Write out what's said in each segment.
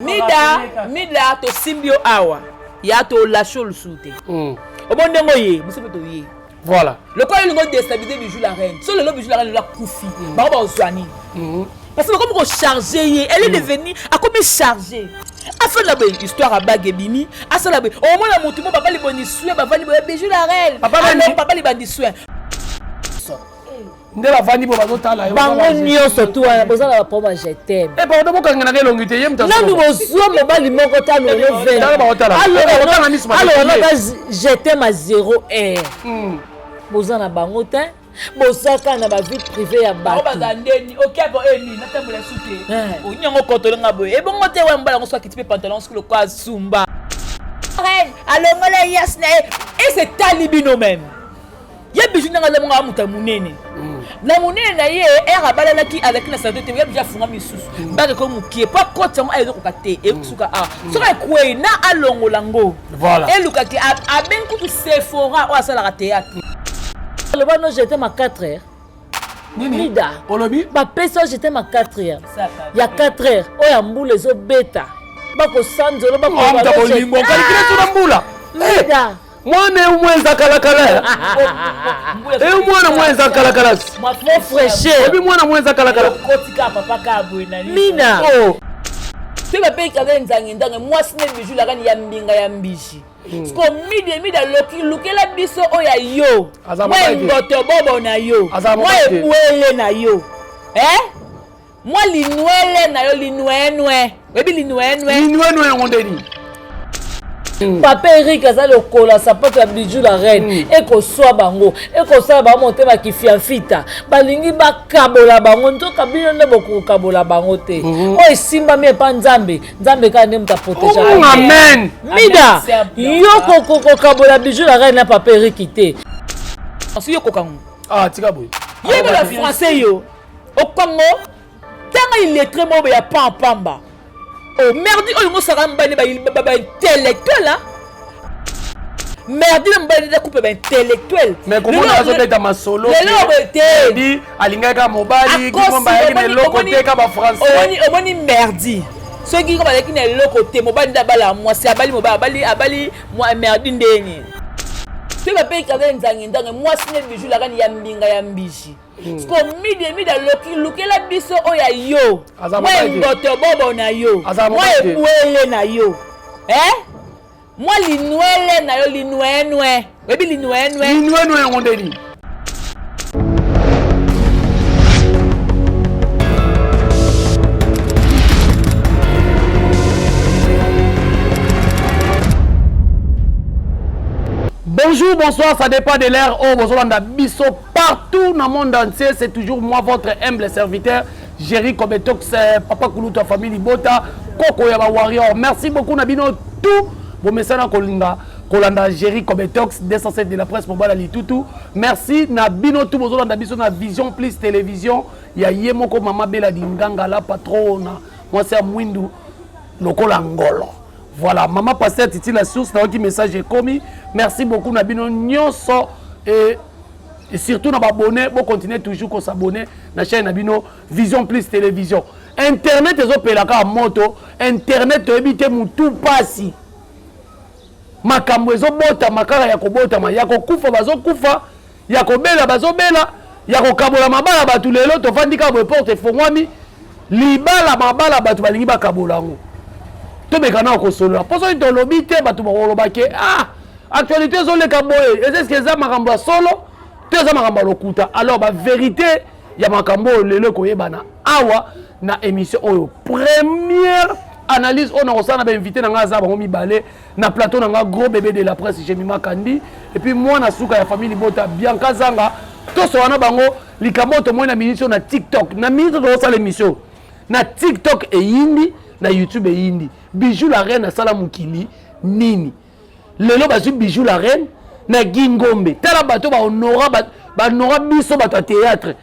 Mida, mida tosimbi yo awa ya tolache yo lisusu te hmm. obo ndenge oye biso mpe toye voilà lokola olingi odestabilize bijou la reine so lelo bijou la reine lelo akufi hmm. bango bazwa nini hmm. parce que bakomi kocharge ye elle est devenue akomi charge afanda boye histoire ya bague ebimi asala boye omona motu mo papa libandi soin bavandi boye bijou la reine papa libandi soin nde bavandi bo bazotala yo bango nyonso tu wana boza na baproblème ya je t'aime eh pardon bokangelaka elongi te ye moto nanu bozwa mobali moko te alolo alobanaka je t'aime à zéro heure hmm. boza na bango te boza kaka na bavie privé ya bato ndeni okiapo eni natambola su te eh. onyango kotolenga boye ebongo te wa mobali yango so akiti mpe pantalon soki lokola zumba alongola yas na ye ese etali bino meme ye bijou ndenge aza monga moto ya monene mm. na monene na ye ere abalalaki azalaki na sante te ye bijou afunga misusu mm. bake ko mokie mpo akoti yango ayezokoka te ekusuka mm. a soki ekwei na alongola ngo elukaki abengi kutu sephora oyo asalaka théâtre aloba no jete ma 4 heures nida olobi bapesi yo jete ma 4 heures ya 4 heures oyo ya mbula ezobeta bakosanzolo bakobolingo okalikile tuna mbula mida mwana eu mwenza kalakala eu mwana mwenza kalakala obi mwana mwenza kalakala mina oh. te bape kaza nzange nzange mwasi ne biju lakani ya mbinga ya mbiji hmm. siko midi midi aloki lukela biso oyo ya yo mwa engoto bobo na yo mwa ebwele na yo eh? mwa linwele na yo linwenwe oyebi linwenwe linwenwe yango nde nini hmm. papa erik aza lokola sapato ya bijou la reine hmm. ekoswa bango ekosala bango motema kifiamfita balingi bakabola bango nzoka bino nde bokokabola bango te hmm. oyo esimbami epa nzambe nzambe kaka nde moto aprotege amen mida yo kokabola bijou la reine na papa erik te yo kokango ah tika boye yebela français yo okongo tanga illettré moko ya pan pamba oh merdi oyo ngosaka mobali ba intellectuel hein merdi na mobali nde couple ba intellectuel mais komona azobeta masolo lelo boye te di alingaki kaka mobali kimomba ayaki na eloko te ka ba français omoni merdi soki ko bazalaki na eloko te mobali nde abala mwasi abali mobali abali abali merdi ndeni soki bape kaza nzangi nzangi mwasi nde bijou lakani ya mbinga ya mbiji Hmm. siko midi midi aloki lukela biso oyo ya yo mwa engoto bobo na yo mwa ebwele na yo eh? mwa linwele na yo linwenwe oyebi linwenwe linwenwe yango nde nini Bonjour, bonsoir, ça dépend de l'heure. Oh, bonjour, biso partout dans le monde entier. C'est toujours moi, votre humble serviteur, Jerry Kobetox, euh, Papa Kuluta, famille Bota, Koko Yaba Warrior. Merci beaucoup, Nabino, tout. Bon message Kolinga, Kolanda, Jerry Kobetox, 207 de la presse, Mobala Litutu. Merci, Nabino, tout, bonjour, Biso, na Vision Plus Télévision. Ya Yemoko, Mama Bella Dinganga, la patrona. Moi, c'est Mwindu, Lokola Ngolo. Voilà, maman pasteur Titi la source, nayoki message ekomi. Merci beaucoup na bino nyonso et, et surtout na babonné, bo continuer toujours ko s'abonner na chaîne na bino Vision Plus Télévision. Internet ezopela kaka moto, internet toyebi te mutu pasi. Makambo ezobotama kaka ya kobotama, ya kokufa bazokufa, ya kobela bazobela ya kokabola mabala bato lelo tovandi kaka boye porte efongwami libala mabala bato balingi bakabola yango tomeka nao kosolola mpo soki tolobi te bato bakoloba ke ah actualité ezoleka boye ezeske eza makambo ya solo to eza makambo ya lokuta alors baverité ya makambo oyo lelo ekoyebana awa na émission oyo première analyse oyo nakosala na bainvité na ngai aza bango mibale na plateau na nga gros bébé de la presse Jemima Kandi et puis mwana suka ya famille libota Bianca Zanga tosola na bango likambo oyo tomoni na minute oyo na TikTok na minute oyo tozosala émission na TikTok eyindi na YouTube eyindi Bijou la reine asala mokili nini lelo bazwi Bijou la reine na Guy Ngombe tala bato ba honora ba honora biso bato ya théâtre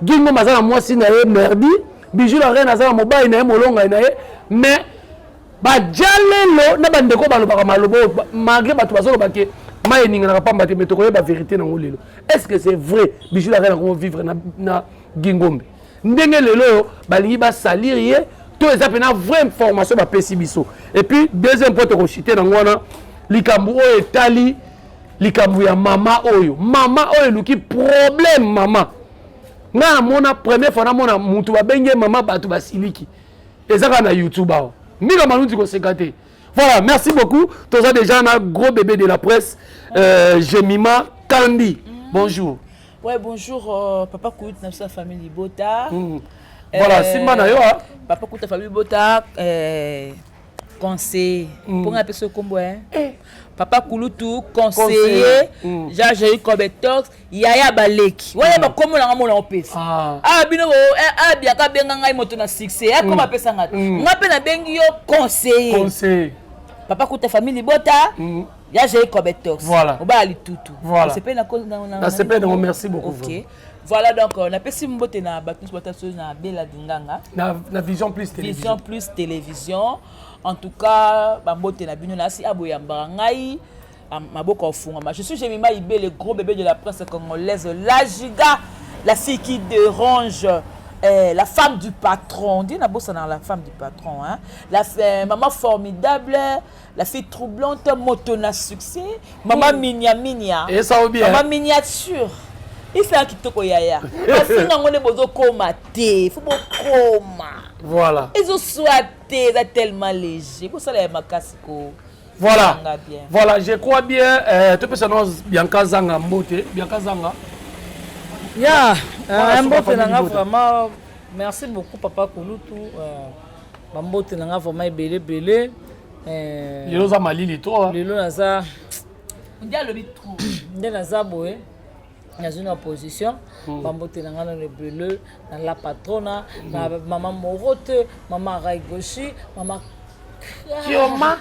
Guy Ngombe aza na mwasi na ye Merdi Bijou la reine aza na mobali na ye molongai na ye mais bajalelo na bandeko balobaka maloba oyo malgré bato bazoloba ke mai eninganaka pamba te mais tokoyeba vérité nango lelo est ce que c'est vrai bijou la reine akomo vivre na, na gingombe ndenge lelo oyo balingi basalir ye. To eza mpenza vraie information bapesi biso. Et puis deuxième point, tokoshite nango wana likambo oyo etali likambo ya mama oyo. Mama oyo eluki problème. Mama, ngai namona première fois namona mutu babengi ye mama, bato basiliki. Eza kaka na YouTube awa, Mika Maluti koseka te. Voilà, merci beaucoup. Toza déjà na gros bébé de la presse, Jemima Kandi. Bonjour. Ouais, bonjour, papa Koulout na biso ya famille Libota. Voilà, simba na yo, ah. Papa Koulout ya famille Libota, conseiller. Mpo ngai apesa kombo, hein. Papa Kulutu, conseiller, Jean-Jéry Kobetox, Yaya Baleki. Wana bakombo nanga mona opesa. Ah bino ah biaka benga ngai moto na succès. Ah koma apesa ngai. Nga mpe nabengi yo conseiller. Conseiller. Papa Koulout ya famille Libota. Ya Jéry Kobetox. Voilà. Obala litutu. Voilà. Osepeli na Nasepeli nango, merci beaucoup. Ok. Voilà, donc napesi mbote na bato nyonso bata so na Bela Dinganga. Na Vision Plus Télévision. Vision Plus Télévision. En tout cas, bambote na bino nasi aboyambaka ngai maboko ofungama. Je suis Jemima Ibe, le gros bébé de la presse congolaise, la giga, la fille qui dérange, la femme du patron. On dit na bosana la femme du patron, hein. La maman formidable, la fille troublante, moto na succès, maman minia minia. Et ça bien. Maman miniature. Ifela kitoko yaya. Bafinga ngo nde bozokoma te, fo bokoma. Ezoswa te, eza tellement léger. Bosala ya makasi ko. Voilà. Voilà, je crois bien topesa no Bianca Zanga mbote. Bianca Zanga. Ya, mbote na nga vraiment. Merci beaucoup, papa Kulutu. Bambote na nga vraiment ebele ebele. Lelo oza malili to? Lelo naza Nde alobi trop. Nde naza boye, nazwi na position. Bambote na nga nano ebele na la patrona, na mama Morote, mama Raigoshi, mama Kioma.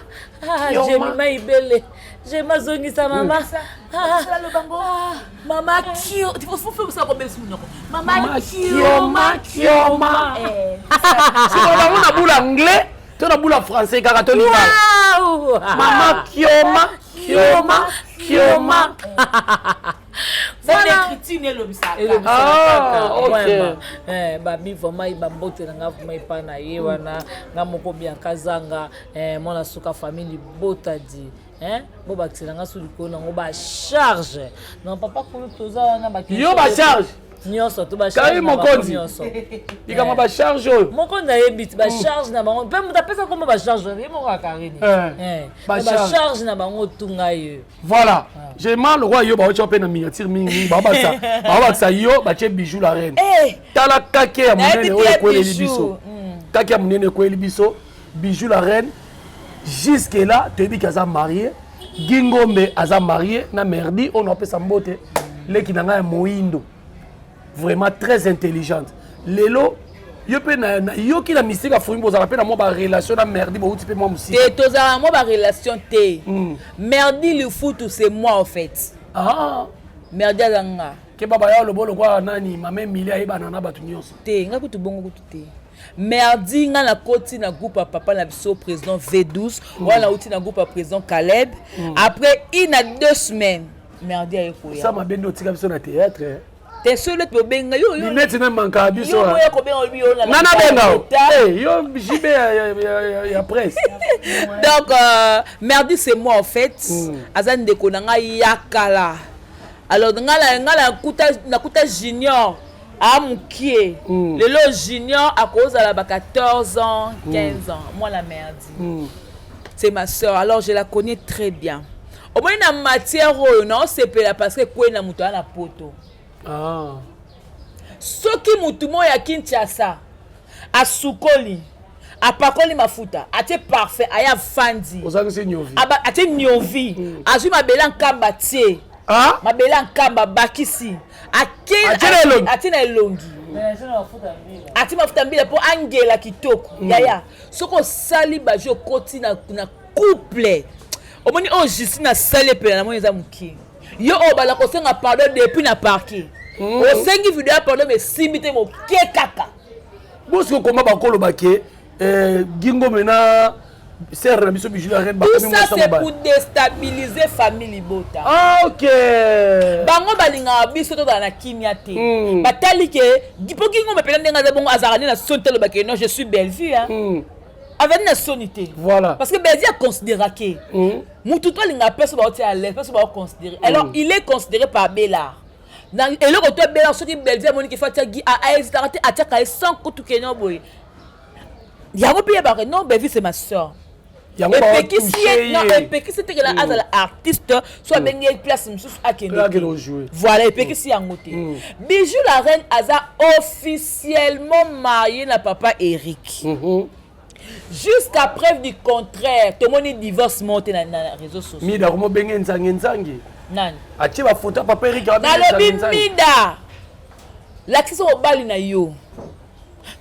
Jemima Ibele, Jema zongisa mama. Mama Kio, faut kobelisa monoko. Mama Kioma, Kioma. Siko bango na bula anglais to na bula français kaka to lingala. Mama Kioma, Kioma, Kioma. Elobisaka babi vraiment. Bambote na nga vraiment epai na ye wana. Nga moko Bianka Zanga, mwana suka famille Libota di bobakisela nga so likolo nango bacharge. Non, papa Kulu, toza wana. Yo bacharge. Nyonso to. Kai mokonzi likambo bacharge oyo. Mokonzi ayebi ti bacharge na bango mpe moto apesa kombo bacharge ye moko akarini bacharge na bango tunga ye. Voilà, Jema, le roi yo baotya mpe na miniature mingi, baobakisa yo, batie Bijou la reine. Tala kake ya monene oyo ekweleli biso, kake ya monene ekweleli biso. Bijou la reine, jusque là toyebi ki aza marié. Gingombe aza marié na Merdi oyo naopesa mbote, leki na ngai ya moyindo, vraiment très intelligente. Lelo yo mpe nayoki na mystique afumi, bozala mpe na mwa barelation na Merdi, bouti mpe mwa mosika. Te, tozala mwa barelation te. Merdi Lifutu, c'est moi en fait. Ah. Merdi aza nga. Ke baba ya lobo lokwa nani, mama Emilie ayebana na bato nyonso. Te, nga kutu bongo kutu te. Merdi, nga nakoti na groupe ya papa na biso président V12. Wana nauti na groupe ya président Caleb. Après 1 à 2 semaines, Merdi aye koya. Sa mabe nde otika biso na théâtre. Te, soki neti bobenga yo. Neti na manka biso. Yo boya kobenga, olobi yo. Nga nabenga yo JB ya presse. Donc Merdi, c'est moi en fait. Aza ndeko na ngai ya kala. Alors nga nakuta Junior amokie. Lelo Junior akozala ba 14 ans, 15 ans. Mwana Merdi, c'est ma sœur, alors je la connais très bien. Omoni na matière oyo naosepela parce que ekwei na moto aya na poto. Soki motu moko ya Kinshasa asukoli, apakoli mafuta, atie parfum, aya afandi. Ozangisi niovi. Atie niovi, azwi mabele ya nkamba, atie mabele ya nkamba, abakisi. Atie na elongi, atie mafuta mbila mpo angela kitoko. Yaya, soki osali bajo, okoti na couple, omoni oyo Justine asali epela, namoni eza mokie. Yo oyo bala kosenga pardon depuis na parquet, osengi video ya pardon, mais esimbi te, moke kaka. Bosi okoma bakoloba ke Gingombe na Sœur na biso Bijou la reine. Tout ça, c'est pour déstabiliser famille libota. Ah, ok. Bango balingaka biso tozala na kimia te. Batali ke mpo Gingombe mpena ndenge aza bongo, azalaka nde na soni te. Alobake: "Non, je suis Bellevue, hein." Azali na soni te. Parce que Bellevue aconsidérake mutu to alingaka mpe so baotia à l'aise, mpe so baoconsidéré. Alors il est considéré par Bellard na eloko to Bellard. Soki Bellevue amoniki fa atia Gi, ahésitaka te, atiaka ye sans kutu keno boye. Yango mpe yebaka: "Non, Bellevue, c'est ma soeur." Yango epekisi ye, non, baotouche ye. Epekisi te kela azala artiste, so abengi ye place mosusu, akende Akende te. kojouer. Voilà, epekisi yango te. Bijou la reine aza officiellement marié na papa Eric jusqu'à preuve du contraire. Tomoni divorce moko te na réseaux sociaux. Mida komobenge nzange nzange. Nani? Atie bafoto ya papa Erik. Nalobi, Mida, lakisa mobali na yo.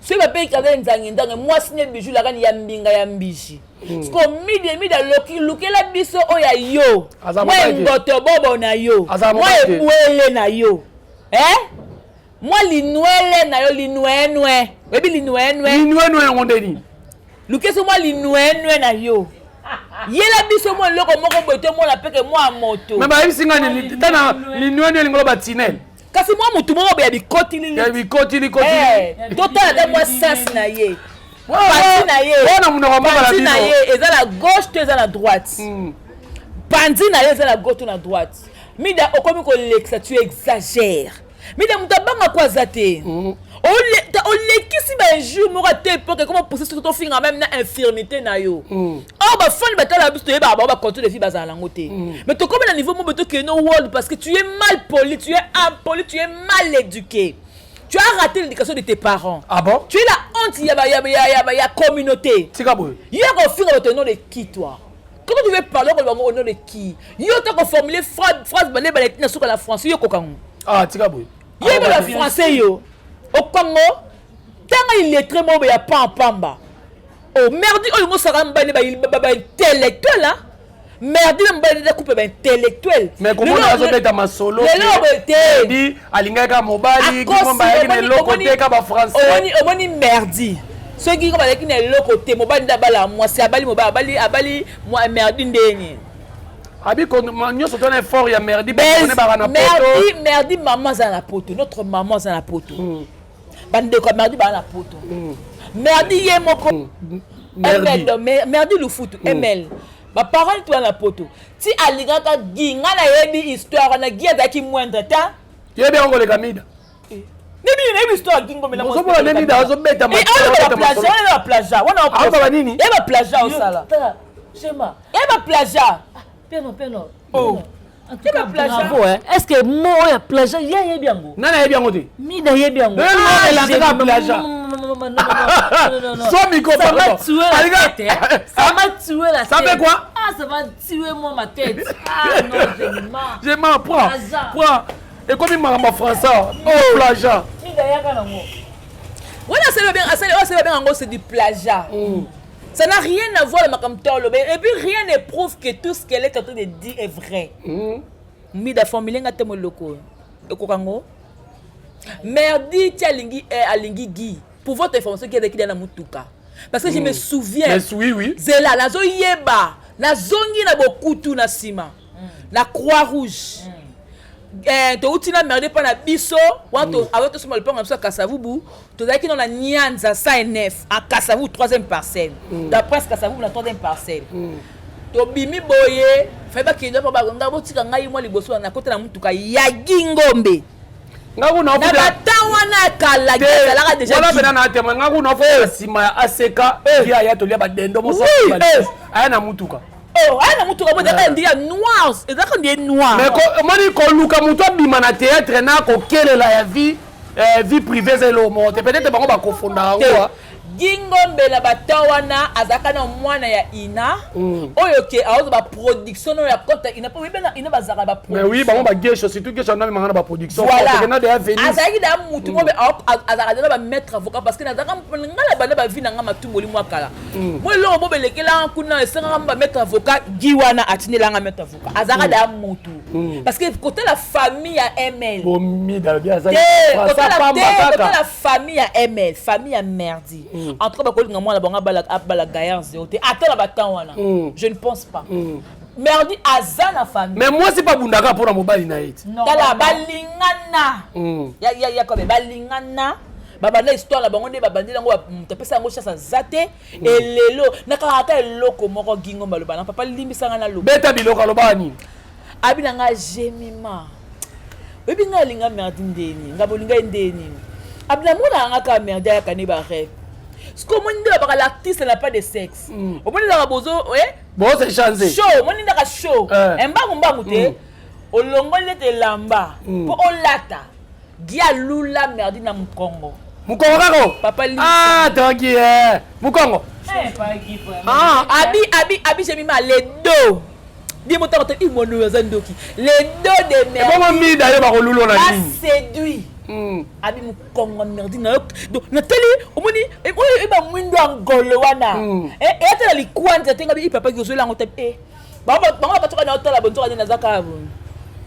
Soki papa Erik aza nzange nzange, mwasi ne Bijou la reine ya mbinga ya mbiji. Siko Mida, Mida loki lukela biso oyo ya yo. Aza mwa mobali te. Engoto bobo na yo. Aza mwa mobali te. Ebwele na yo, eh? Mwa linwele na yo, linwenwe, oyebi linwenwe? Linwenwe yango nde nini? Luke so mwa linwenwe na yo, yela biso mwa eloko moko boye, tomona peke mwa moto. Me bayebisi nga nini? Tana linwenwe elingo batinel. Kasi mwa motu moko boye ya bikotili. Ya bikotili kotili. Eh, totala ata mwa sens na ye, panzi na ye. Wana monoko ya mboka na Panzi na bino. ye eza na gauche to eza na droite? Panzi na ye eza na gauche to na droite? Mida, okomi kolekisa, tu exagère. Mida, moto abangako aza te. Olekisi bainjure moko ate epoke koma pousse soki tofinga même na infirmité na yo. Or bafani batala biso, toyebaka bango, bacontrôle de vie bazala nango te. Mais tokomi na niveau moko tokende no world parce que tu es mal poli, tu es impoli, tu es mal éduqué, tu as raté l'éducation de tes parents. Ah bon? Tu es la honte ya communauté. Tika boye. Yo kofinga bato au nom de qui, toi? Quand tu veux parler, okoloba bango au nom de qui? Yo ta koformule phrase bale bale na suka na français, yo kokango. Ah, tika boye. Yebela français, yo okango ntanga illettré moko ya pampamba. O merdi oyo ngosaka mobali baintellectuel, merdi na mobali nde couple baintellectuel. Mais komona azobeta masolo. Lelo boye te. Di alingaki kaka mobali kimomba, ayaki na eloko te, ka bafrançais. Omoni merdi, soki ko bazalaki na eloko te, mobali nde abala mwasi, abali mobali, abali merdi ndeni. Abi nyonso to na effort ya merdi baka na poto. Merdi, merdi mama aza na poto, notre maman aza na poto, bandeko ya merdi baa na poto, merdi ye moko. Merdi. ML, merdi lufutu ml, baparent to na poto ti alingaka Gi. Nga nayebi histoire wana. Gi azalaki moindre te. Yebi yango koleka Mida. Nebi, nayebi histoire ya Gi Ngombe. Ozomona nde Mida azobeta. Wana baplagiat wana. Azobaba nini? Ye baplagiat osala. Shema. Ye baplagiat. Piano piano. Oh. En tout cas, bravo, hein. Est-ce que mot ya plagiat, ya yebi yango? Nani ayebi yango te? Mida yebi yango. Elantaka plagiat. Non. Sans micro. Ça m'a tué la tête, hein. Ça m'a tué la tête. Ça fait quoi? Ah, ça va tuer moi ma tête. Ah non, j'ai marre. J'ai marre, prends. Plagiat. Prends. Ekomi makambo français. Oh, plagiat. Mida yaka nango. Wana asali oyo, asali babenga yango, c'est du plagiat. Ça n'a rien à voir le makambo toloba. Et puis rien ne prouve que tout ce qu'elle est en train de dire est vrai. Mida, formule nga te moloko ekoka ngo. Merdi ti alingi, alingi Guy. Pour votre information, Guy azalaki na mutuka, parce que je me souviens. Yes, oui. Zela, nazoyeba, nazongi na bokutu na nsima na Croix Rouge. Touti na merde mpa na biso wana, awa tosomba lopango na biso ya Kasavubu. Tozalaki no na Nyanza 109 en Kasavubu, troisième parcelle, dans Prince Kasavubu, na troisième parcelle. Tobimi boye, fai bakende mpo nga botika ngai mwa liboso, nakota na mutuka ya Gingombe. Nga kuna. Na batan wana ya kala, Gi ezalaka déjà. Wana mpena na tema, nga kuna ofutela nsima ya aseka ye aya, tolia badendo moso aya na mutuka. Oh, aya na mutuka mo ezalaka ndi ya noir, ezalaka ndi noir. Mais omoni, koluka moto abima na théâtre na kokelela ya vie privée eza eloko moko te. Peut-être bango bakofondaka yango. Gingombe na batan wana azalaka na mwana ya Ina oyo ke aozwa baproduction oyo ya compte ya Ina, mpo oyebi na Ina bazalaka. Mais oui, bango bagesho, surtout gesho andamemanga na baproduction. Voilà. Na deya Venise. Azalaki na mutu moko azalaka deja bamaître avocat, parce que nazalaka nga na banda bavi na nga matumboli mwa kala. Mo eloko mo belekelanga kuna, esengaka mo bamaître avocat. Gi wana atindelanga maître avocat, azalaka deya mutu, parce que kotala famille ya ML Bomida lobi aza te pamba kotala kaka. Famille ya ML, famille ya Merdi. En tout cas, bakolinga mwana bango abala gaillard zéro te, ata na batemps wana. Je ne pense pas. Merdi aza na famille. Mais mwasi mpe abundaka mpona mobali na ye ti. Tala, balingana ya kobe, balingana, babanda histoire na bango nde babandeli yango. Moto apesa yango chance aza te. Elelo nakaka ata eloko moko gingo baloba na papa, limbisanga na loba. Beta biloko, alobaka nini? Abi na nga: "Jemima, oyebi ngai alinga Merdi ndeni, nga bolinga ye ndeni." Abi namonaka nga kaka Merdi ayaka ne barêve. Siko omoni nde babaka l'artiste n'a pas de sexe. Omoni ezaka bozo Bose change. Show, omoni ndaka show. Mbangu mbangu te, olongoli neti elamba mpo olata gi alula Merdi na mokongo. Mokongo kaka? Papa. Ah, tranquille, mokongo. Ah. Abi Jemima, les dos di motango te, imoni oyo aza ndoki, les dos de Merdi. Ebongo mida yo bakolulo na nini? Baséduit. Abi mokongo Merdi na yo. Donc natali, omoni oyo eba mwindo ya ngolo wana, eyatala likwanza te. Ngabi papa ki ozolango te. Bango bakatoka na otala bonzoka nde naza kaka boye,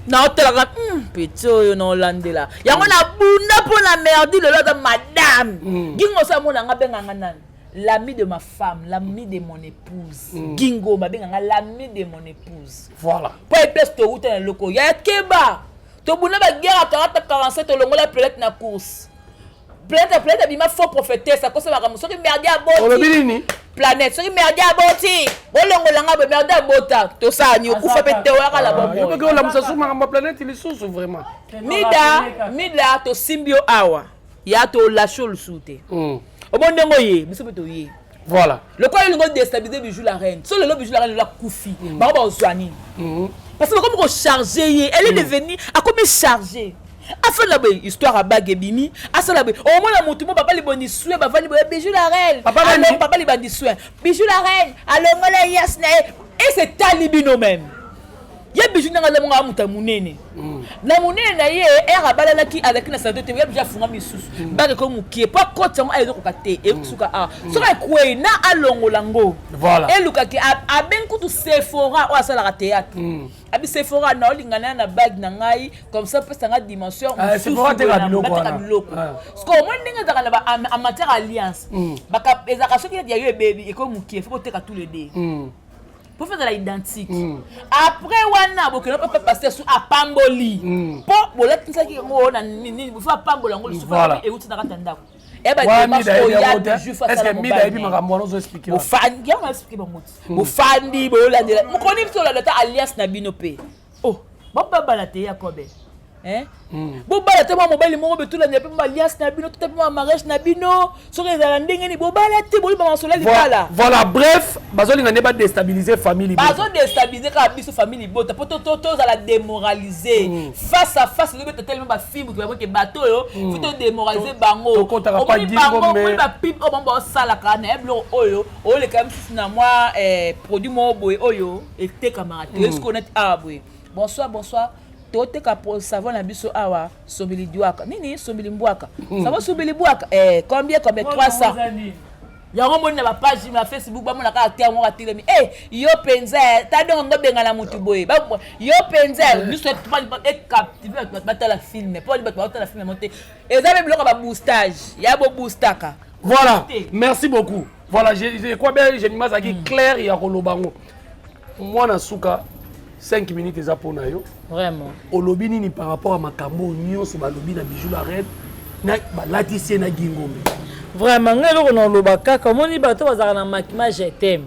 naotalaka peti oyo naolandela yango nabunda mpo na Merdi. Lelo aza madame. Gingo so amona nga, abenganga nani? L'ami de ma femme, l'ami de mon épouse. Gingo babenganga l'ami de mon épouse. Voilà. Po eplace touta na eloko ya keba, tobunda baguerre ya 40 47, tolongola planète na course. Planète abima faux prophétesse, akosa makambo. Soki Merdi aboti, Olobi nini? Planète, soki Merdi aboti, bolongolanga boye. Merdi abota, tosala ni okufa mpe te, oyaka la bomoi. Yo olamusa su makambo ya planète lisusu, vraiment. Mida, Mida, tosimbi yo awa ya tolashe yo lisusu te. Omoni ndenge oye, biso mpe toye. Lokola olingi odéstabiliser Bijou la reine, so lelo Bijou la reine lelo akufi, bango bazwa nini? Parce que bakomi kocharge ye, elle est devenue, akomi chargé, afanda boye, histoire abague ebimi, asala boye. Omona motu mo papa libandi soin, bavandi boye, Bijou la reine. Papa nani? Papa libandi soin, Bijou la reine alongola yas na ye. Ese tali bino même ye Bijou ndenge aza mongo, amuta monene na monene na ye. Ere abalalaki, azalaki na santé te. Ye Bijou afunga misusu, bague ko mokie po akoti yango, ayezokoka te, esuka awa. Soki ekwei na alongola ngo. Elukaki, abengi kutu Sephora oyo asalaka théâtre. Abi: "Sephora, na olinga na na bague na ngai comme ça, opesa nga dimension." Ah, Sephora ateka biloko bateka wana. Biloko. Ah. Parce que omoni ndenge ezalaka na en matière alliance. Ezalaka soki neti ya yo ebebi, ekomi mokie, faut boteka tous les deux po faut ezala identique. Après wana bokende mpe pasteur su apamboli mpo bolatisaki yango na nini, faut apambola yango lisusu. Euti na kati ya ndako. Wana Mida ayebi yango te. Est-ce que Mida ayebi makambo wana ozo expliquer wana? Bofandi yango, expliquer bango ti bofandi, boyolandela mokoni biso, olanda ta alliance na bino mpe. Oh, bababala te, Yakobe, hein? Bobala te mwa mobali moko betulandela mpe mwa alliance na bino, tota mpe mwa mariage na bino. Soki ezala ndenge nini, bobala te, boyeba masolo ya libala. Voilà, bref, bazolinga nde badéstabiliser famille libota. Bazodéstabiliser kaka biso famille libota mpo tozala démoralisé face à face. Ezobeta telema bafilme baboke bato oyo, faut todémoraliser bango. Tokotaka pa Omoni Gingo. bango, omoni bapipe oyo bango baosalaka na ye, biloko oyo oleka mosusu na mwa produit moko boye oyo etekamaka te. Esiko neti awa boye: "Bonsoir, bonsoir, toteka savon na biso awa, sombili dwaka nini, sombili mbwaka, savon sombili bwaka, combien, combien?" 300. Yango moni na bapage na Facebook, bamona kaka te moko atelemi: "E yo mpenza, ta ndenge ngo benga na motu boye, yo mpenza." Biso ecaptiver bato batala film, mpo bato baotala film yango te, eza mpe biloko ya baboostage ya boboostaka. Voilà, merci beaucoup. Voilà, je crois bien Jemima azalaki clair ya koloba yango. Mwana suka, 5 minutes eza mpo na yo. Vraiment. Olobi nini par rapport à makambo oyo nyonso balobi na Bijou la reine, na balatisi ye na Gingombe? Vraiment, ngai eloko na oloba kaka, omoni bato bazalaka na makima jetem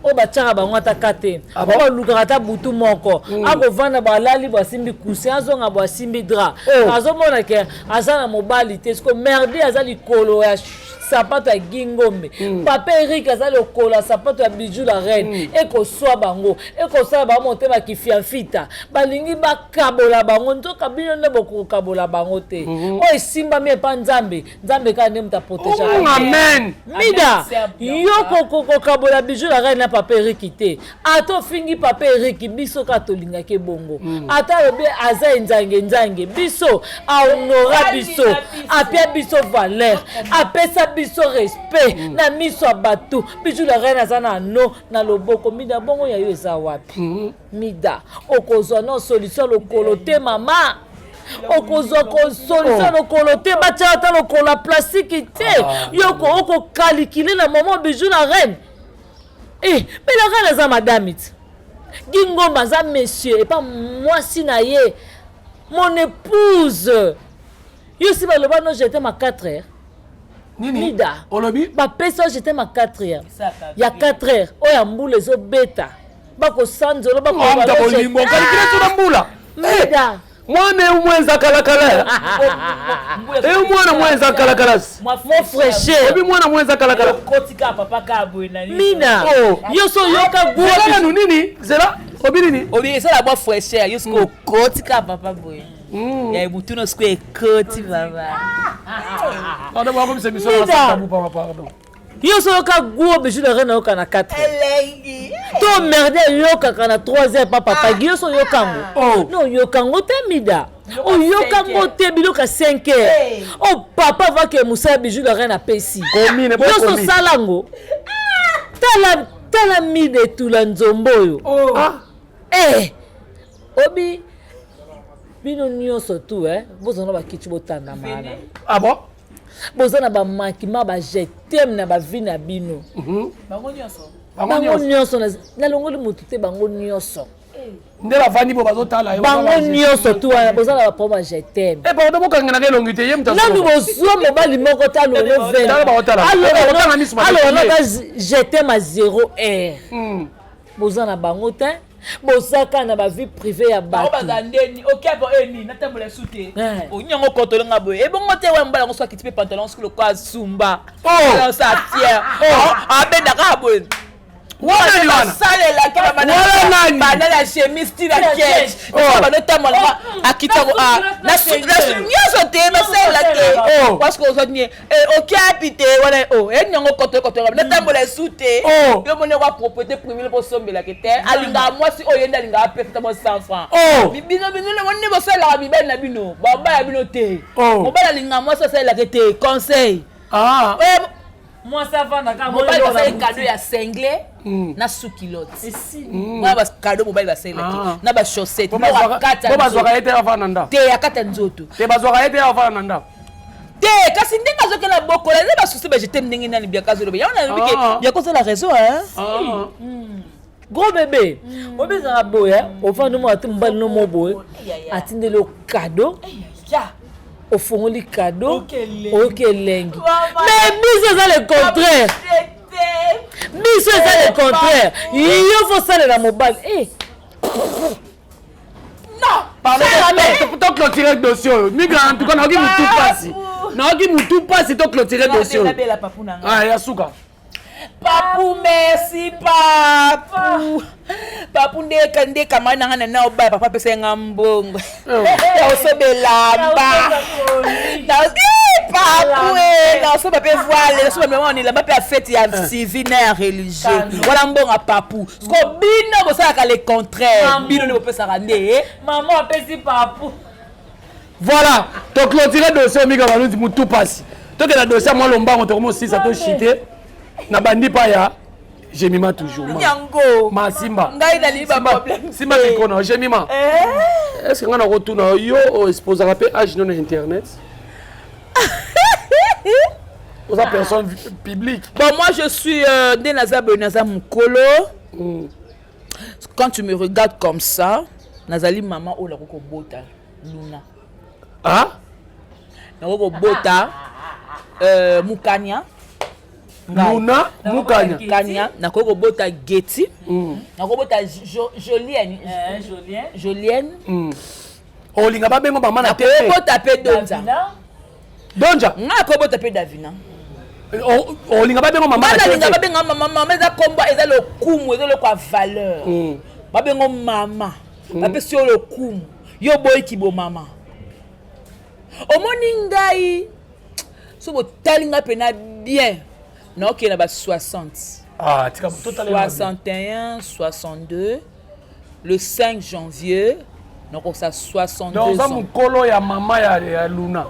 oyo batiaka bango ata ka te. Ah bon? Oyo balukaka ata butu moko, akovanda bo alali bo asimbi coussin, azonga bo asimbi drap. Oh. Azomona ke aza na mobali te. Siko Merdi aza likolo ya sapato ya Gingombe, papa Erik aza lokolo ya sapato ya Bijou la reine. Ekoswa bango, ekosala bango motema kifiamfita, balingi bakabola bango. Nzoka bino nde bokokabola bango te. Oyo esimbami epa Nzambe, Nzambe kaka nde moto aprotéger. Amen. Mida, Amen. yo kokabola Bijou la reine na papa Eriki te. Ata ofingi papa Eriki, biso kaka tolingaki ebongo. Ata alobi aza enzange nzange, biso ahonora biso, apia biso valeur, apesa biso respect na miso ya bato. Bijou la reine aza na no na loboko. Mida, bongo ya yo eza wapi? Mida, okozwa no solution lokolo te, mama. Okozwa solution oh. Lokolo te, batya ata lokolo ya plastiki te. Ah. Yo okokalikile na mama Bijou la reine. Eh, mais la reine aza madame ti. Gingomba aza monsieur epa mwasi na ye. Mon épouse. Yo si baloba no je t'aime à 4 heures. Nini? Mida. Olobi? Bapesa yo je t'aime à 4 heures. Ya 4 heures oyo ya mbula ezobeta. Bakosanzolo bakolingo kalikile tuna mbula. Mida. Mwana eu mwenza kalakala. Eu mwana mwenza kalakala. Mo fraîcheur. Obi mwana mwenza kalakala. Kotika papa ka boye na nini. Mina. Oh. Yo so yoka Zela nanu nini? Zela obi nini? Obi esala mwa fraîcheur yo sikoyo okotika papa boye. Ya mutu no sikoyo ekoti papa. Pardon, bakomisa biso na Mida. sabu papa pardon. Yo so yoka guo bijou na reine oyoka na 4 Elengi. To merde oyokaka na 3 heures pa papa Gi yo so oyoka ngo. Oh. No oyoka ngo te Mida. Oyoka ngo te biloko ya 5 heures. Hey. Oh papa va ke musala bijou na reine apesi. Komi ne Yo so bokomi. sala ngo. Tala tala Mida etula nzombo oyo. Oh. Ah. Eh. Obi bino nyonso tu eh bozana bakiti botanda mana. Ah bon? Boza na ba manquement ba je t'aime na ba vie na bino. Bango nyonso. Bango nyonso nalongoli motu te bango nyonso. Nde bavandi bo bazotala yo. Bango nyonso tu wana boza na ba problème ya je t'aime. Eh pardon bokangelaka elongi te ye moto Nanu bozwa mobali moko te alolo vene. Tala baotala. Otanga miso mabe. Alolo naka je t'aime à 0 heure. Boza na bango te. Bozaka na ba vie privée ya Bango bato. baza ndeni okepo eni natambola su te. Eh. Onyango kotolenga boye. Ebongo te wa mbala ngo so akiti pe pantalon sikoyo kwa zumba. Oh. Sa fier. Oh, abendaka boye. Wana ni wana. Basalelaki ba bana- Wana nani? bana na chemise ti na Ti na ketch. ketch. Oh. Banotambola akita ko ah na su na su nyonso te basalela te. Oh. Parce que ozwa nini eh okiapi te wana oh enyango koto koto natambola su te. Oh. Yo moni kwa propriété privée po sombelaki te. Alingaka mwasi oyo ye nde alingaka apesa ta mwa 100 francs. Oh. Bino bino nde bosalelaka mibali na bino babala bino te. Oh. Mobali alingaka mwasi asalelaka te conseil. Ah. Eh, Mwasi avandaka mobali basali cadeau ya single na sous-culotte. Wana ba cadeau mobali basalelaki Ah. na ba chaussette Bo bazwaka ye te avanda na ndako. te ya kati ya nzoto Te bazwaka ye te avanda na ndako. te kasi ndenge azokenda bokola eza basusi bajete ndenge nani biaka azoloba yango nalobi ke Ah. biaka ozala raison hein Ah. Gros bébé, obezaka boye, ofandi mwa te mobali no mo boye, atindeli yo cadeau, ofongoli cadeau, oyoki elengi. Mais biso eza le contraire. Biso eza le contraire. Yo faut salela mobali. Eh, Pardon, to clôturer dossier oyo. Migra en tout cas nayoki mutu pasi. Nayoki mutu pasi to clôturer dossier oyo. nabela papu na ngai Ah ya suka. Papu merci papu. Papu ndeka ndeka mwana nga na obaya papa apesa nga mbongo. Naosobelamba. Papu eh naosoba pe voile nasoba mama elamba pe ya fête ya civil na ya religieux. Wana mbongo ya papu. Siko bino bosalaka le contraire. Bino nde bopesaka nde. Maman apesi papu. Voilà, to clôturer dossier oyo Migra Balundi mutu pasi. Tokenda dossier ya mwa lombango tokomosisa to chiter na bandi pa ya Jemima toujours. Ma. Yango. Ma Simba. Ngai nalingi ba Simba- problème Simba te. micro na yo, Jemima. Eh? Est-ce que nga nakotuna yo yo exposaka pe âge no na internet? Oza personne publique. Bon, moi je suis nde naza boye naza mokolo. Quand tu me regardes comme ça, nazali maman oyo nakoki kobota Luna. Ah? Nakoki kobota Mukanya. Ngai. Luna Mukanya. Mukanya, nakoki kobota Getty. Nakoki kobota Jolienne. Jolienne. Jolienne. Olinga babengo mama na te. Nakoki kobota pe Donja. Donja. Ngai nakoki kobota pe Davina. Olinga babengo mama na Bana te. linga babenga mama mama eza kombo eza lokumu eza eloko ya valeur. Babengo mama. Bapesi yo lokumu. Yo boyiki bo mama. Omoni ngai so botali ngai pena bien naokende na ba 60. Ah, tika totala 61 62 le 5 janvier nakosa 62 Donc oza ans. mokolo ya mama ya Luna.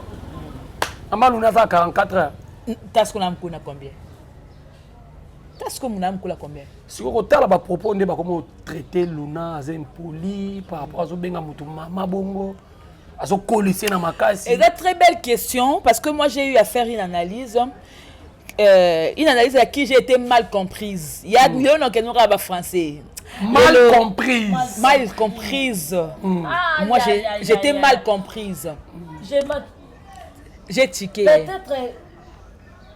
Mama Luna aza 44 ans. Tasiko na mokolo na combien? Tasiko na mokolo na combien? Sikoyo kotala ba propos nde bakoma traiter Luna aza impoli par rapport azobenga moto mama bongo. Azokolise na makasi. Eza très belle question, parce que moi j'ai eu à faire une analyse, une analyse à qui j'ai été mal comprise. Il y a lelo nakende kaka bafrançais. Mal comprise. Mal comprise. Ah, Moi aïe, aïe, aïe, j'étais aïe, mal aïe. comprise. J'ai mal. J'ai tiqué. Peut-être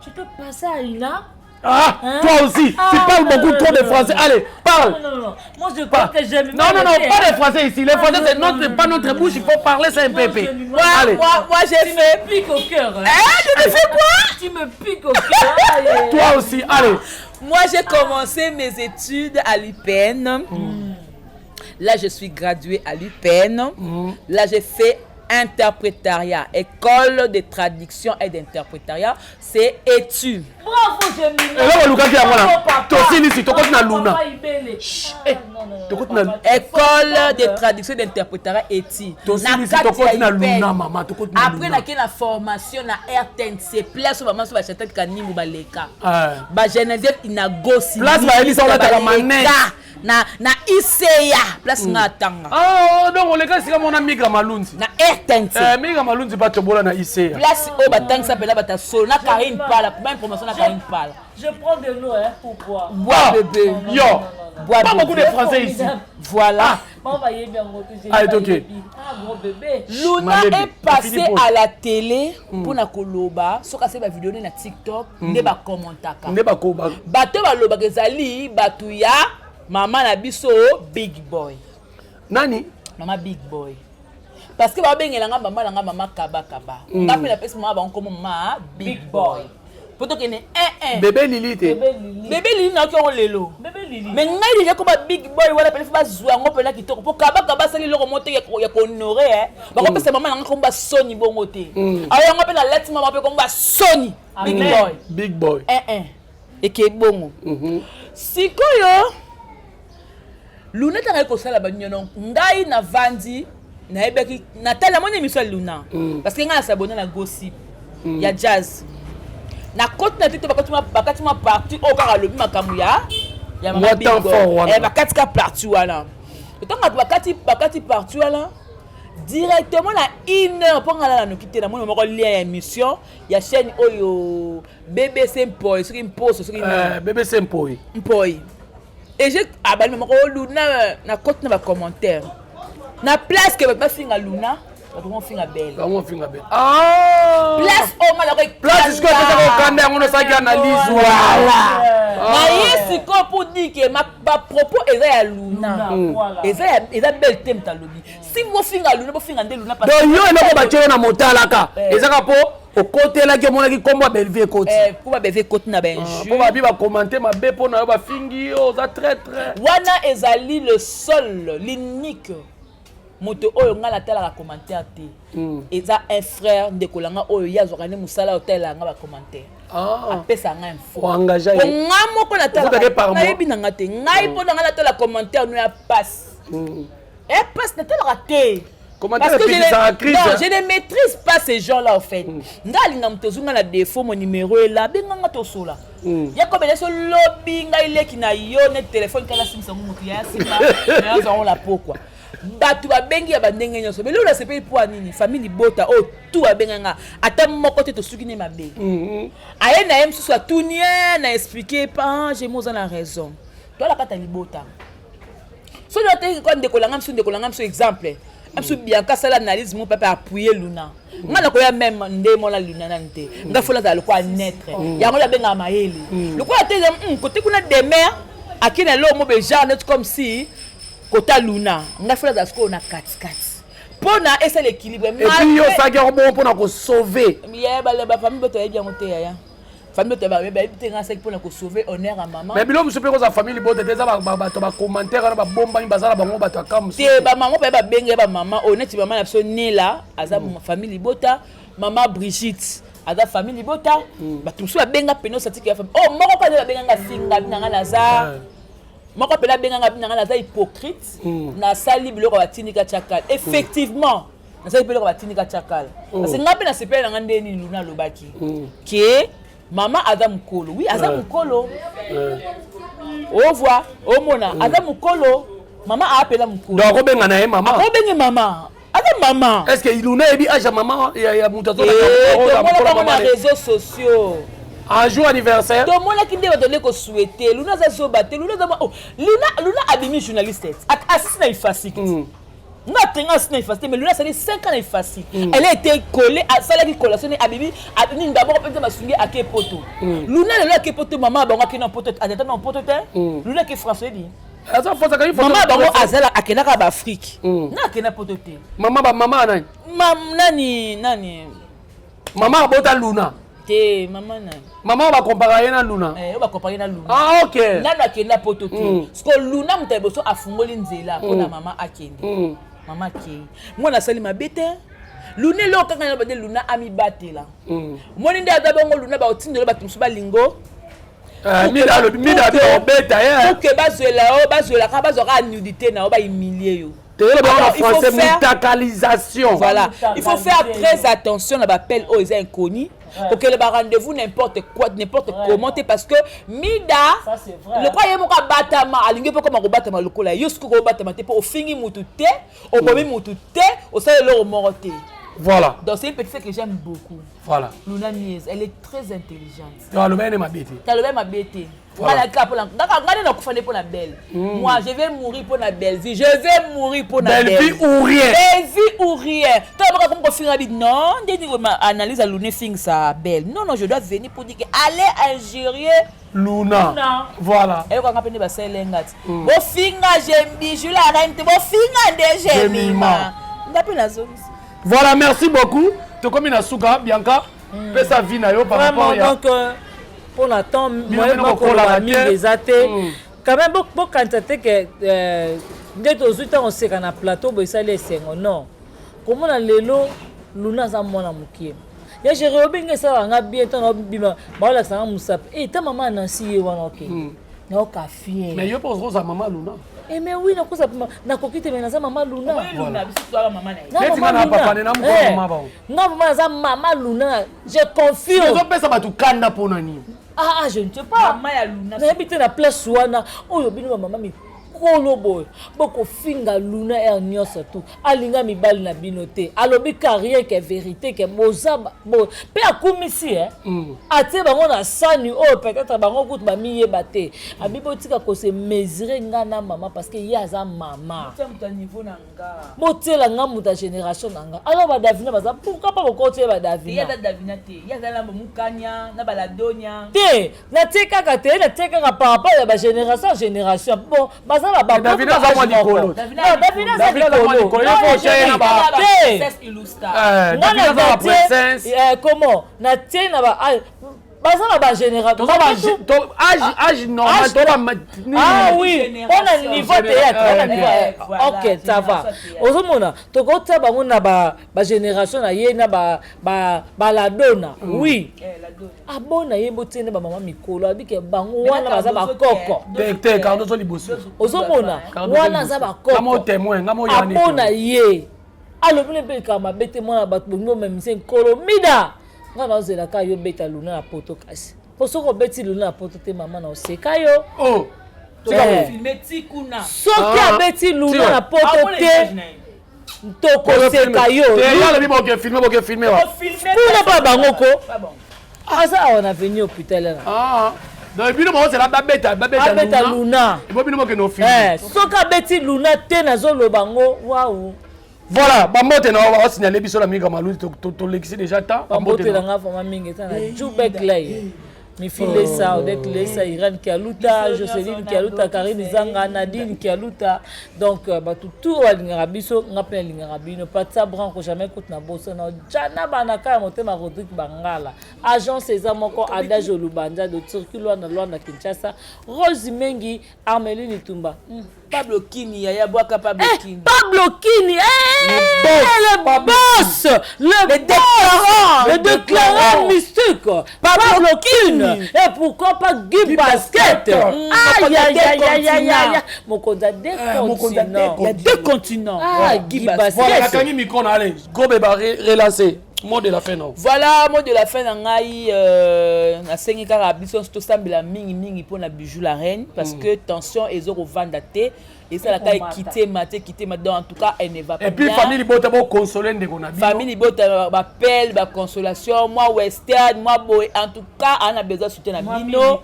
tu peux passer à Luna. Ah, Hein? toi aussi, Ah, tu parles non, beaucoup non, trop non, de français. non. Allez, parle. Non, non, non. Moi, je crois que j'aime. Non, non, non, pas de français ici. Les Ah, français, non, c'est non, notre, non, pas non, notre non, bouche. Il faut parler, c'est un Moi, pépé. je lui- Allez. Moi, j'ai Tu fait. me piques au cœur. Hein. Hein, je te fais quoi? Tu me piques au cœur. Aïe, aïe, aïe. Toi aussi, allez. Moi, j'ai commencé mes études à l'UPN. Là, je suis graduée à l'UPN. Là, j'ai fait interprétariat, école de traduction et d'interprétariat, c'est ETU. Bravo, Gemini. Eloko olukaki yango Bravo, na papa. tosilisi tokoti na Bravo, Luna. papa Ibele. Ah, non, non, non, Tokoti papa, na- tu es École fort, de hein. traduction et d'interprétariat ETI. Tosilisi Na kati tokoti ya na UPN. Luna, mama, tokoti na Après Luna. nake na formation na RTNC, place oyo bamama so bachantal Kanimbu baleka. Ah. Ba Geneviève Inagosi. Place bayebisa olataka manette. Na ICA, place nga atanga. Ah, donc oleka esika mona Migra Malunzi. Na RTNC. Eh, Migra Malunzi batobola na ICA. Place oyo batangisa mpena bato ya solo na Karine Pala, même promotion na Karine Pala. Je prends de l'eau, hein, pour boire. Bois Ah, bébé. Yo, Bois pas beaucoup de bébé. français ici. Voilà. Bon, bah, il est bien, gros, j'ai Ah, pas ok. yebi. Ah, gros bébé. Luna Malebe, est passée Philippe. à la télé mpona koloba soki asali bavideo nde na TikTok nde bakommentaka. Nde bakoba. Bato balobaka ezali bato ya mama na biso Big Boy. Nani? Mama Big Boy, parce que babengelanga mama na nga mama kabakaba. Nga mpe napesi mama bango nkombo mama Big Big Boy Boy. Po tokende 1 Bébé Lili te. Bébé Lili. Bébé Lili nayoki yango lelo. Bébé Lili. Mais ngai deja koma Big Boy wana pene fo bazwa yango mpena kitoko mpo kabakaba asali eloko moko te ya kohonore. Bakopesa mama nanga komba soni bongo te. Ayo yango mpe nalati mama mpe komba soni Big Amen. Boy. Big Boy. 1 eke bongo. Sikoyo Luna ntango ayi kosala banyono, ngai navandi nayebaki natali namoni émission ya Luna, parce que ngai nasabone na gossip ya jazz. Nakoti na te te bakati mwa parti oyo kaka alobi makambo ya mama Mwa Big temps Boy. fort wana. Eh, bakati ka parti wana. Ntango bato bakati parti wana directement na une heure mpo ngai nalala noki te, namoni moko lien ya émission ya chaîne oyo BBC Mpoi, soki Mposo, soki nani. Eh, BBC Mpoi. Mpoi. Et j'ai abali moko Luna na koti na bacommentaire na place ke bato bafinga Luna, bato mofinga Belle. Bango finga be. Ah! Place oyo nga nako. Place sikoyo epesaka okanda yango nosalaki analyse. Voilà. Ah. Naye sikoyo pour dire ke bapropos eza ya Luna. Luna, voilà. Eza Belle te. Moto alobi si bofinga Luna, bofinga nde Luna parce Donc yo eloko batie yo na motalaka Eh. ezaka mpo okotelaki, omonaki nkombo ya Bellevue ekoti. Eh, po babeve ekoti na Mpo bainjure. babi bakomante mabe mpo na yo, bafingi yo oza traître. Wana ezali le seul, l'unique moto oyo ngai natalaka commentaire te. Eza un frère, ndeko na nga oyo ye azwaka nde mosala otalela nga bacommentaire. Ah. Apesa nga info. Oengage Po ye. nga moko Ofutaka par natalaka mois. nayebi na nga te. Ngai mpo na nga natala commentaire no ya passe e passe, natalaka te. Commentaire Parce que je epikisaka ne, crise, non, hein. je ne maîtrise pas ces gens-là, en fait. Nga alinga moto ozunga na défaut, mon numéro est là, benganga tosola. Ya kobele so lobi ngai leki na yo ne téléphone kala simisa ngo moto ya simba na yo la pokwa. Bato babengi ya bandenge nyonso. Mais lelo nasepeli mpo ya nini? Famille libota oyo tu abenganga ata moko te tosuki ne mabe. Aye na ye mosusu atuni ye na explique pa je moza na raison. Toala kata libota. Soki oteki kwa ndeko nanga mosusu, ndeko nanga mosusu, exemple mosusu Bianca asala analyse mo pepe appuye Luna, nga nakoya même nde mona Luna nani te. Nga fo nazala lokola neutre, yango nde abengaka mayele lokola te. Kote kuna demer ake na eloko mo be genre neti comme si kota Luna, nga fo nazala sikoyo na katikati mpo na esala équilibre. Et puis yo osalaki yango bongo mpona kosauve. Ye bafamille boto bayebi yango te. Yaya, famille boto bayebi te. Nga asaki mpona kosauve honneur ya mama. Mais biloko mosusu mpe kozala famille libota te, eza bato bacommentaire wana babombami, baza na bango bato ya ka mosusu. Te, bamama mpe babenge bamama oyo neti mama na biso Nela aza famille libota, mama Brigitte aza famille libota. Bato mosusu babenga pene osatiki ya famille oyo moko kaka nde babenganga finga binanga naza moko mpena abenganga binanga naza hypocrite. Nasali biloko batindika tiakala. Effectivement nasali biloko batindika tiakala, parce que nga mpe nasepeli nanga nde nini Luna alobaki ke mama aza mokolo. Oui, aza mokolo. Ovoi omona aza mokolo, mama aapela mokolo. Donc akobenga na ye mama. Akobenge mama. Aza mama. Est ce que Luna yebi âge ya mama ya moto azotomonaka na réseaux sociaux un jour anniversaire? Tomonaki nde bato nde kosouhaite. Luna aza zoba te. Luna aza, oh, Luna abimi journaliste, asisi na Ifasik. Nga atenga asisi na Ifasik te, mais Luna asali 5 ans na Ifasik. Elle a été collée, asalaki collation, abimi nini d'abord mpenza, basungi, ake poto. Luna lelo ake poto, mama bango ake na poto, atata na poto te. Luna ake France, oyebi? Aza fosaka. Mama bango azala, akendaka baAfrique na akenda poto te. Mama, bamama nani? Nani nani? Mama abota Luna. Te, mama nani? Mama oyo bakompara ye na Luna. Oyo bakompara ye na Luna. Ah, ok. Nano akenda poto te. Siko Luna, moto ya liboso afungoli nzela mpona mama akende. Mama akei, mwana asali mabe te. Luna, eloko kaka na bade, Luna amibatela. Moni nde aza bongo. Luna, baotindela bato mosusu balingo. Mida alobi, Mida abi obeta ye. Pour que bazwela yo, bazwelaka, bazwaka nudité na yo, bahumilie yo. Toyeba bango na français, mutakalisation. Voilà, il faut faire très attention na baappel oyo eza inconnu, kokende barendez-vous n'importe quoi, n'importe comment te, parce que Mida lokola ye moko abatama, alingi mpe koma kobatama lokola yo. Soki kobatama te, mpo ofingi mutu te, obomi mutu te, osala eloko moko te. Donc c'est une petite fille que j'aime beaucoup. Luna Mies, elle est très intelligente. Aloba ye nde mabe te. Taloba mabe te. Nga mpona nga nde nakufa nde mpona belle. Moi, je vais mourir mpona Bellevue, je vais mourir mpona Bellevue ou rien. Bellevue ou rien. Ntango baka komi kofinga bi non, nde nini analyse ya Luna efingisa Belle. Non, non, je dois venir pour dire que allez injurier Luna. Voilà. Eyokanga mpe nde basalenga ti bofinga Bijou la reine te, bofinga nde Jemima, nga mpe nazongisi. Voilà, merci beaucoup. Tokomi na suka. Bianca, pesa vie na yo par rapport ya Donc mpona temps, moyen bakoloba mingi eza te. Quand même, bokanisa te ke nde tozwi ntango oseka na plateau boye, esali esengo. Non, komona lelo Luna aza mwana mokie ya Géri, obengi, esalaka nga bien. Ntango bima, baolakisa nga mosapi e ta mama Nansi ye wana, oke nayoka fier. Mais yo mpe ozoza mama Luna. Eh, mais oui, nakoza, nakoki te, mais naza mama Luna. Neti nga na papa ne na mokolo mama bango. Nga vraiment naza mama Luna, je confirme. Ozopesa bato kanda mpona nini? Ah, ah, je ne sais pas, nayebi te na place wana oyo bino bamama mikolo boye bokofinga Luna aire nyonso tu. Alinga mibali na bino te, alobi ka rien que vérité, ke boza mpe akumisi atie bango na sani oyo peut-être bango kutu bamiyeba te. Abi botika kose mesurer nga na mama, parce que ye aza mama. Botiela nga moto ya génération na nga. Alors badavina baza, pourquoi pas bokotiela badavina? Te, natie kaka te, natie kaka par rapport ya bagénération génération. Bon, baza na Davina aza mwa likolo. Davina aza likolo te. Nga natie comment, natie na ba baza na bagénération. Âge normal. Ah oui, mpona niveau théâtre, ok, ça va. Ozomona, tokotia bango na bagénération na ye na baladona. Oui, abona ye, botie nde bamama mikolo, abike bango wana baza bakoko. Te, Cardozo liboso. Ozomona, wana aza bakoko. Abona ye, alobi ne mpe likambo mabe te. Mwana bato bongi omemisa nkolo Mida, nga naozelaka yo beta Luna na poto. Kasi po soki obeti Luna na poto te, mama na oseka yo. Soki abeti Luna na poto te, tokoseka yo. Kuna mpa bango ko aza awa na veni hôpital na. Donc bino bozela babeta? Babeta Luna. Ebo bino bokende ofilme. Soki abeti Luna te, nazoloba ngo wau. Voilà, bambote na baosignale biso na mingi maluzi, tolekisi déjà temps. Bambote na nga vraiment mingi eza na Jubek Lay, Mifi Lesa, Odette Lesa, Irène Kialuta, Joseline Kialuta, Karine Zanga, Nadine Kialuta. Donc bato tout balingaka biso, nga mpe nalingaka bino. Patsa Branco, jamais kutu na bosana Jana Banaka ya motema, Rodrigue Bangala, agence eza moko, Adage Olubanja de Turquie, Lwanda, Lwanda, Kinshasa, Rose Mengi, Armeline Itumba. Pablo Kini, yaya bwaka Pablo eh, Kini. Pablo Kini, eh, le boss, le, le déclarant, le déclarant mystique, Pablo Kini. Et pourquoi pas Guy Basket? Aïe, aïe, aïe, aïe, aïe, aïe. Mokonzi deux continents. Il y a deux continents. Ah, Guy Basket. Voilà, nakangi micro na, allez, go beba relancer. Mot de la fin, non? Voilà, mot de la fin na ngai, nasengi kaka biso nyonso tosambela mingimingi mpona Bijou la reine, parce que tension ezokovanda te, esalaka ekitema te, ekitema. Donc en tout cas, elle ne va pas Et puis bien. Famille libota, boconsole ndeko na bino. Famille libota, bapele, baconsolation, mwa western, mwa boye. En tout cas, ana besoin soutien na bino.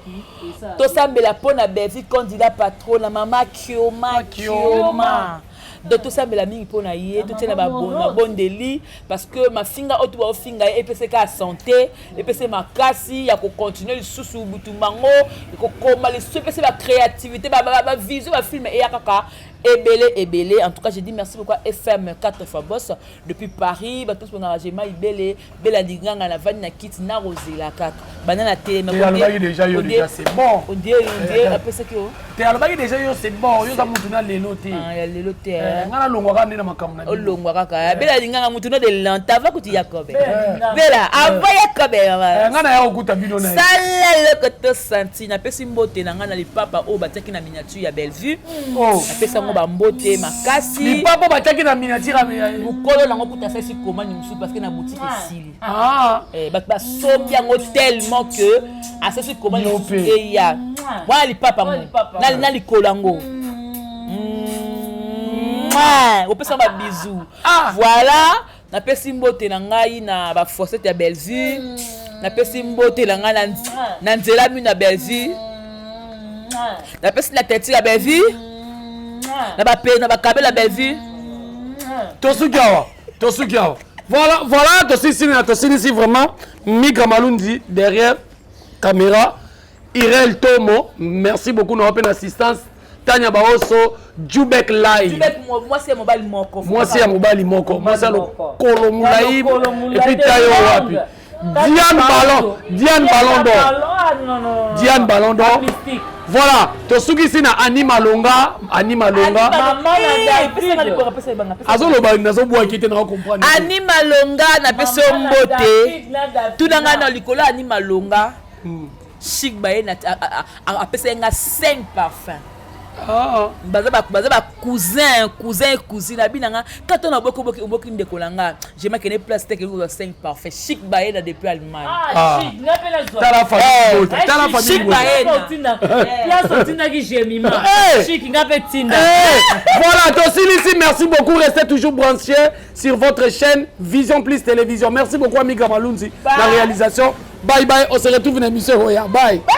Tosambela mpo na Belvi Kandila, patron na mama Kioma Kioma. Donc tosambela mingi mpo na ye, totia na mabondeli, parce que mafinga oyo to baofinga ye, epesaka ya santé, epesa makasi ya kocontinue lisusu butumba ngo, kokoma lisusu, epesa bacréativité, bavision, bafilm eya kaka ebele ebele. En tout cas, je dis merci beaucoup à FM 4 fois boss depuis Paris. Bato nyonso bongaka jema ibele bela linganga na vandi na kiti na kozela kaka banda na telema. Te, alobaki déjà yo déjà c'est bon. Ondie apesaki o. Te, alobaki déjà yo c'est bon, yo oza mutu na lelo te. Ah, ya lelo te. Eh, nga nalongwaka nde na makambo na bino. Olongwa kaka bela linganga mutu no de lente ava kuti yakobe bela ava yakobe. Eh, nga na ya kokuta bino na ye. Sala eloko tosanti. Napesi mbote na ngai na lipapa oyo batiaki na miniature ya Bellevue. Oh. Napesi yango bambote makasi. Lipapa batiaki na miniature Mokolo nango kuta asalisi commande mosusu, parce que na boutique esili. Ah. Eh, bato basombi yango tellement que asalisi commande Yo mosusu. pe. Eya wana lipapa Wana ngo lipapa. Na likolo yango opesa babisous. Ah. Voilà, napesi mbote na ngai na bafossette ya Bellevue, napesi mbote na ngai na nzela mino ya Bellevue, napesi na teinture ya Bellevue, na bape na bakabela ya Bellevue. Tosuki awa, tosuki awa. Voilà, voilà, tosilisi na tosilisi vraiment. Migra Malundi derrière caméra, Irel Tomo, merci beaucoup na open assistance, Tania Baoso, Jubek Live. Jubek, mwasi ya mobali moko. Mwasi ya mobali moko, mwasi ya moko. lokolo molai. Lokolo molai Et puis de tayo longue. wapi Diane Ballon, Diane Ballon d'Or. Ah, non, non, non. Diane Ballon d'Or. Mystique. Voilà, tosukisi na Ani Malonga, Ani Malonga. Mama na David. Azoloba, nazobwaki te, na comprendre. Ani Malonga, napesi yo Mama na mbote. David, na David. Tuna ngai na likolo ya Ani Malonga, Chic baye apesa ye nga 5 parfum. Ah. Baza bacousin, cousin et cousine. Abi na nga kato na oboki oboki oboki ndeko na nga jema kende place te, kende kozwa 5 parfum. Chic baye na depuis Allemagne. Ah, Ah. chic, nga mpe nazwa. Tala famille bota, tala Chic, famille Chic bota. Baye. Place place otindaki Jemima. Hey! Chic, nga mpe tinda. Hey, voilà, tosilisi, merci beaucoup. Restez toujours branchés sur votre chaîne Vision Plus Télévision. Merci beaucoup, Ami Gamalunzi, la réalisation. Bye bye, on se retrouve dans l'émission Roya. Bye. Bye.